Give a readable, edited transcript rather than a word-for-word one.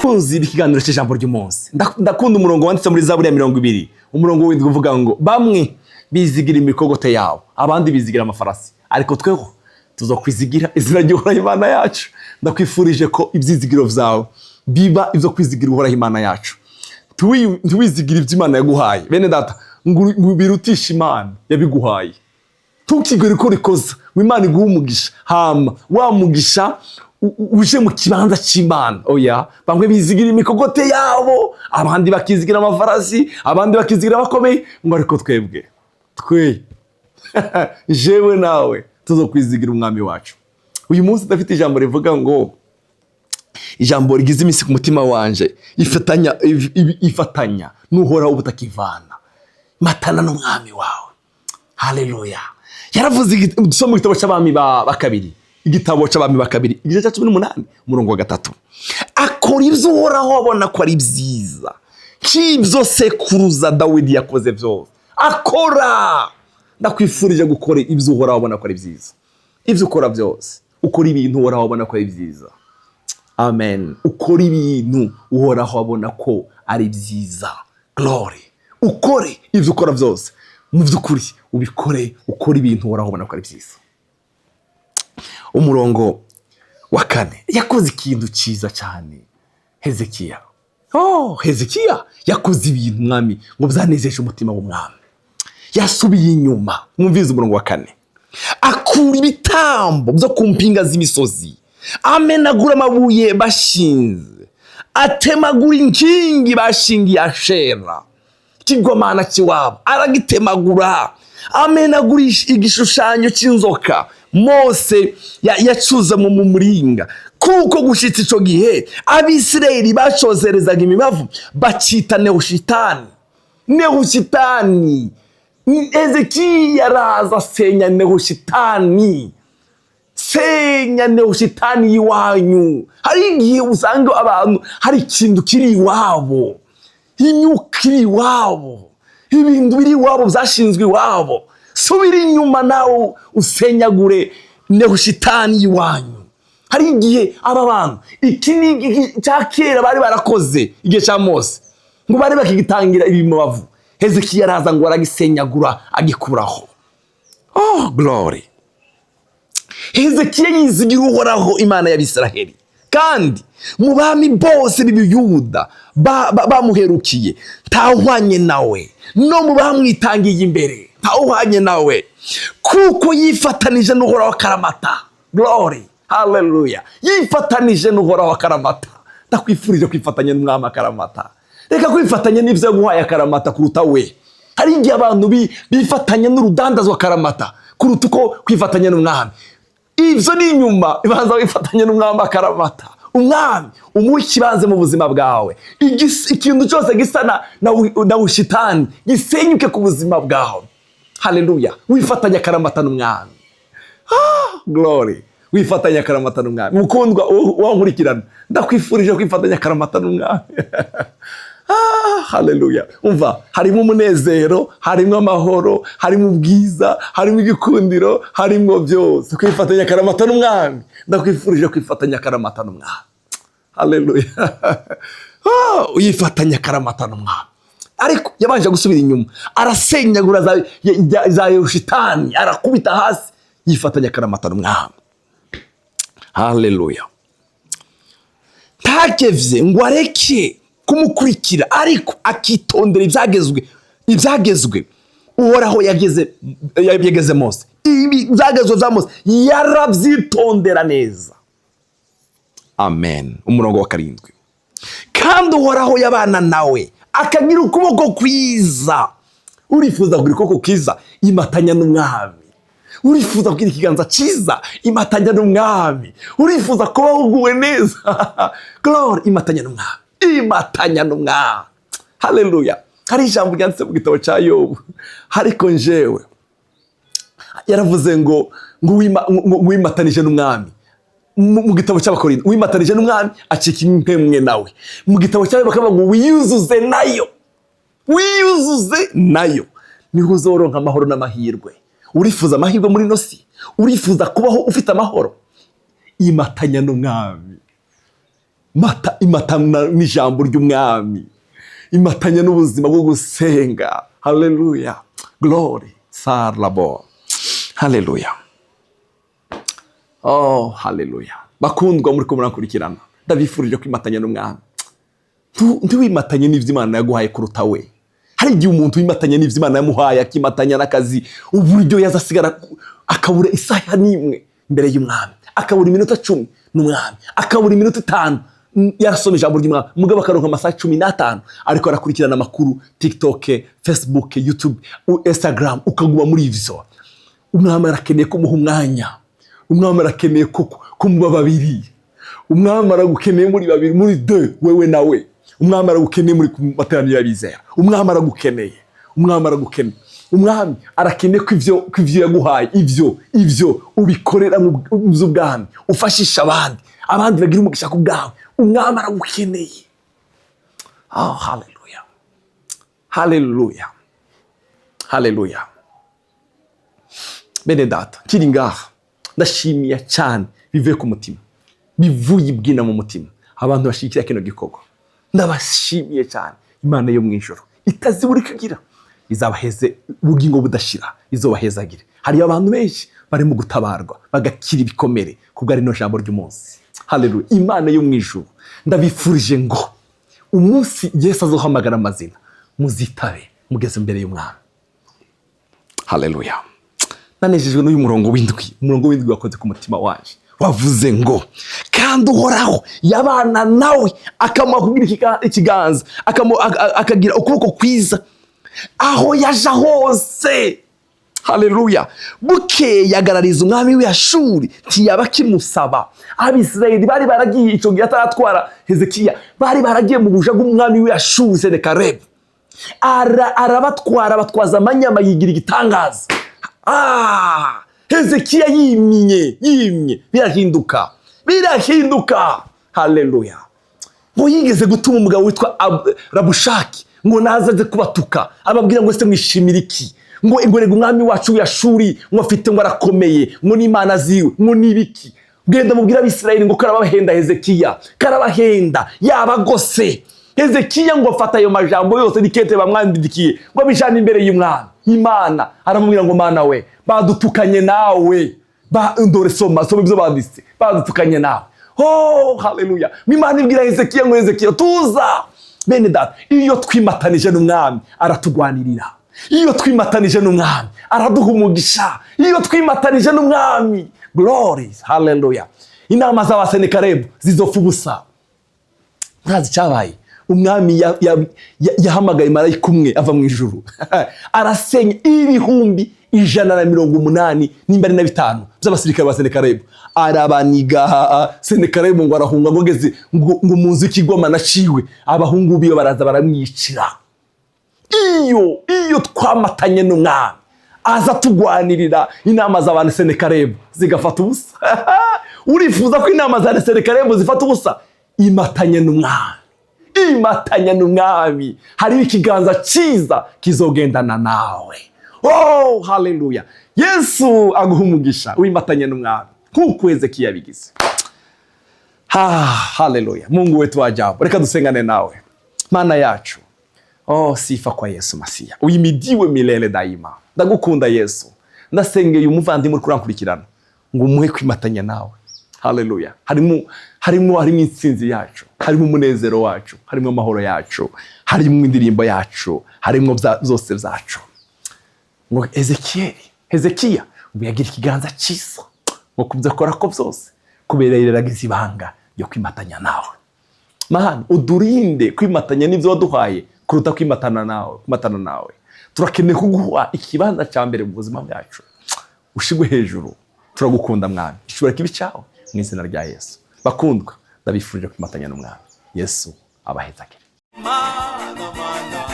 Kunzi ikiganiro cy'ijambo ry'umunsi, ndakunda umurongo wanditse muri Zaburi ya 20, umurongo w'indwi, uvuga ngo: "Bamwe bizigira imikogote yabo, abandi bizigira amafarasi, ariko tweho tuzokwizigira izina ry'Uhoraho Imana yacu." Ndakwifurije ko ibyizigiro vyawe biba ibyo kwizigira Uhoraho Imana yacu. Ntiwizigire ibyo Imana yaguhaye, bene data, ngo birutishe Imana yabiguhaye. Ntukigere ko rikoza ngo Imana iguhe umugisha, hama wa mugisha uje mu kibanza cy'Imana. Oya, bamwe bizigira imikogote yabo, abandi bakizigira amafarasi, abandi bakizigira abakomeye, ngo ariko twebwe, twe jewe nawe, tuzokwizigira Umwami wacu. Uyu munsi ndafite ijambo rivuga ngo, ijambo rigize iminsi ku mutima wanje: ifatanya, ifatanya n'Uhoraho ubutakivana, matana n'Umwami wawe. Haleluya! Yaravuze, dusoma mu gitabo cy'Abami ba Kabiri, igitabo cy'Abami ba Kabiri, igice cya 18, umurongo wa 3: "Akora ibyo Uhoraho abona ko ari byiza, nk'ibyo sekuruza Dawidi yakoze byose." Akora, ndakwifurije gukora ibyo Uhoraho abona ko ari byiza. Ibyo ukora byose, ukora ibintu Uhoraho abona ko ari byiza. Amen. Ukora ibintu Uhoraho abona ko ari byiza. Glory! Ukore ibyo ukora byose, mu by'ukuri ubikore, ukore ibintu Uhoraho abona ko ari byiza. Umurongo wa 4: yakoze ikintu cyiza cyane Hezekiya. Oh, Hezekiya yakoze ibintu umwami ngo byanezeje umutima w'umwami. Yasubiye inyuma. Mwumvize umurongo wa 4: "Akura ibitambo byo ku mpinga z'imisozi, amenagura amabuye bashinze, atemagura inkingi bashingiye Ashera, ikigomana cy'iwabo aragitemagura, amenagura igishushanyo cy'inzoka Mose yacuze mu muringa, kuko gushitsa ico gihe Abisirayeli bacozerezaga imibavu, bacita Nehushitani." Nehushitani, Ezekiya araza asenya Nehushitani. Senya Nehushitani y'iwanyu. Hari igihe usanga abantu hari ikintu kiri iwabo, imyuka iri iwabo, ibintu biri iwabo byashinzwe iwabo. Subira inyuma nawe usenyagure Nehushitani y'iwanyu. Hari igihe aba bantu, iki ni igihe cya kera bari barakoze igihe cya Mose, ngo bari bakigitangira ibimubavu. Hezekiya araza ngo aragisenyagura, agikuraho. Oh glory! Hezekiya yizigira Uhoraho Imana y'Abisiraheli, kandi mu bami bose b'Ibiyuda bamuherukiye ntawuhwanye nawe, no mu bamwitangiye imbere ntawuhwanye nawe, kuko yifatanije n'Uhoraho akaramata. Glory, haleluya! Yifatanije n'Uhoraho akaramata. Ndakwifurije kwifatanya n'Umwami akaramata. Reka kwifatanya n'ibyo yaguhaye akaramata kuruta we. Hari igihe abantu bifatanya n'urudandazwa akaramata kuruta uko kwifatanya n'Umwami. Ibyo ni inyuma, ibanza wifatanya n'Umwami akaramata. Umwami umuha ikibanze mu buzima bwawe. Ikintu cyose gisa na bushitani gisenyuke ku buzima bwawe. Haleluya! Wifatanya akaramata n'Umwami. Ah, glory! Wifatanya akaramata n'Umwami. Mukundwa wankurikirana, ndakwifurije kwifatanya akaramata n'Umwami. Ah, haleluya! Umva, harimo umunezero, harimo amahoro, harimo ubwiza, harimo igikundiro, harimo byose. Kwifatanya akaramata n'Umwami. Ndakwifurije kwifatanya akaramata n'Umwami. Haleluya! Ah, uyifatanya akaramata n'Umwami. Ariko yabanje gusubira inyuma, arasenyagura za Yerushitani, arakubita hasi, yifatanya akaramata n'Umwami. Haleluya! Ntakevye ngo areke kumukurikira, ariko akitondera ibyagezwe Uhoraho yageze Mose. Ibi byagezwe bya Mose yarabyitondera neza. Amen. Umurongo wa 7: "Kandi Uhoraho yabana nawe, akagira ukuboko kwiza." Urifuza kugira ukuboko kwiza? Imatanya n'Umwami. Urifuza kugira ikiganza cyiza? Imatanya n'Umwami. Urifuza kuba wuguwe neza? Glory! Imatanya n'Umwami, imatanya n'Umwami. Haleluya! Hari ijambo ryanditse mu gitabo cya Yobu, ariko njewe yaravuze ngo wimatanije n'Umwami. Mu gitabo cy'Abakorinto, wimatanije n'Umwami acika impemwe nawe. Mu gitabo cyawe bakavuga ngo wiyuzuze nayo, wiyuzuze nayo, niho uzoronka amahoro n'amahirwe. Urifuza amahirwe muri ino si? Urifuza kubaho ufite amahoro? Imatanya n'Umwami. Mata imatana n'ijambo ry'umwami, imatanya n'ubuzima bwo gusenga. Haleluya, glory sarlabo, haleluya, oh haleluya. Bakundwa muri ko murankurikirana, ndabifurije kwimatanya n'umwami. Ntiwimatanye n'ivyo Imana yaguhaye kuruta we. Hari igihe umuntu wimatanya n'ivyo Imana yamuhaye, akimatanya n'akazi, uburyo yaza asigara akabura isaha n'imwe imbere y'umwami, akabura iminota 10 n'umwami, akabura iminota 5 yarasoma ijambo ry'umwami, mugabo akaronka amasaha 15 ariko arakurikirana amakuru, TikTok, Facebook, YouTube, Instagram, ukaguma muri ivyo. Umwami arakeneye kumuha umwanya. Umwami arakeneye ko kumuba babiri. Umwami aragukeneye muri babiri, muri deux, wewe nawe. Umwami aragukeneye muri ku materaniro y'abizera. Umwami aragukeneye, umwami aragukeneye. Umwami arakeneye ko ivyo yaguhaye, ivyo ubikorera mu by'ubwami, ufashisha abandi, abandi bagira umugisha ku bwawe. Umwami aragukeneye. Oh haleluya, haleluya, haleluya. Bene data, kiri ngaha, ndashimiye cyane bivuye ku mutima, bivuye ibwina mu mutima, abantu bashyigikira kino gikorwa. Ndabashimiye cyane. Imana yo mu ijoro itazibura ikagira izabaheze ubugingo budashira, izobahezagire. Hariyo abantu benshi barimo gutabarwa bagakira ibikomere kubwo ari no jambo ry'umunsi. Haleluya. Imana yo mu ijuru, ndabifurije ngo umunsi Yesu azohamagara amazina, muzitabe mugeze imbere y'umwami. Haleluya. Nanejejwe n'uyu murongo w'indwi. Umurongo w'indwi wakoze ku mutima wanje, wavuze ngo: "Kandi Uhoraho yabana nawe, akamuha kugira ikiganza, akagira ukuboko kwiza aho yaja hose." Haleluya. Bukeye agarariza umwami w'Ashuri, ntiyaba akimusaba. Abisirayeli bari baragiye icyo gihe ataratwara Hezekiya, bari baragiye mu buja bw'umwami w'Ashuri Senekarebu. Arabatwara, abatwaza amanyama, yigira igitangaza. Hezekiya yimye, yimye, birahinduka, birahinduka. Haleluya. Ngo yigeze gutuma umugabo witwa Rabushaki ngo naze aze kubatuka, ababwira ngo: "Ese mwishimira iki?" Ngo: "Rega umwami wacu w'Ashuri ngo afite, ngo arakomeye, ngo n'imana ziwe ngo n'ibiki. Genda mubwire Abisirayeli ngo karabahenda, Hezekiya karabahenda, yabagose." Hezekiya ngo afata ayo majambo yose n'ikete bamwandikiye, ngo abijane imbere y'umwami Imana. Aramubwira ngo: "Mana we, badutukanye nawe ba, ndore soma, soma ibyo banditse, badutukanye nawe." Oh haleluya. Imana ibwira Hezekiya ngo: "Hezekiya, tuza." Bene data, iyo twimatanije n'umwami aratugwanirira. Iyo twimatanije n'umwami araduha umugisha. Iyo twimatanije n'umwami, glory, haleluya, inama z'abasenekarebu zizopfa ubusa. Ntazi icyabaye. Umwami yahamagaye marayika umwe ava mu ijuru, arasenya 185,000 nimba ari na bitanu by'abasirikare ba Senekarebu, arabaniga. Senekarebu ngo arahunga, ngo ageze ngo mu nzu y'ikigoma naciwe, abahungu biwe baraza baramwicira. Iyo twamatanye n'umwami aza tugwanirira, inama z'abantu Senekarebu zigafata ubusa. Urifuza ko inama za Senekarebu zifata ubusa? Imatanye n'umwami, imatanye n'umwami. Hariho ikiganza cyiza kizogendana nawe. Oh haleluya. Yesu aguha umugisha wimatanye n'umwami nk'uko Hezekiya yabigize. Ha, haleluya. Mungu wetu wa ajabu, reka dusengane nawe. Mana yacu, oh, sifa kwa Yesu Masiya, uhimidiwe milele daima. Ndagukunda Yesu. Ndasengeye umuvandimwe uri kurankurikirana ngo umuhe kwimatanya nawe. Haleluya. Harimo intsinzi yacu, harimo umunezero wacu, harimo amahoro yacu, harimo indirimbo yacu, harimo byose byacu. Ngo Ezekiyeli, Hezekiya ngo yagira ikiganza cyiza ngo kubyo akora ko byose, kubera yaragize ibanga ryo kwimatanya nawe. Mana, udurinde kwimatanya n'ibyo waduhaye kuruta kwimatana nawe. Kwimatana nawe, turakeneye kuguha ikibanza cya mbere mu buzima bwacu, ushigwe hejuru. Turagukunda mwami, ishobora kibi cyawe mu izina rya Yesu. Bakundwa, ndabifurije kwimatanya n'umwami. Yesu abahezagire. Mana, mana.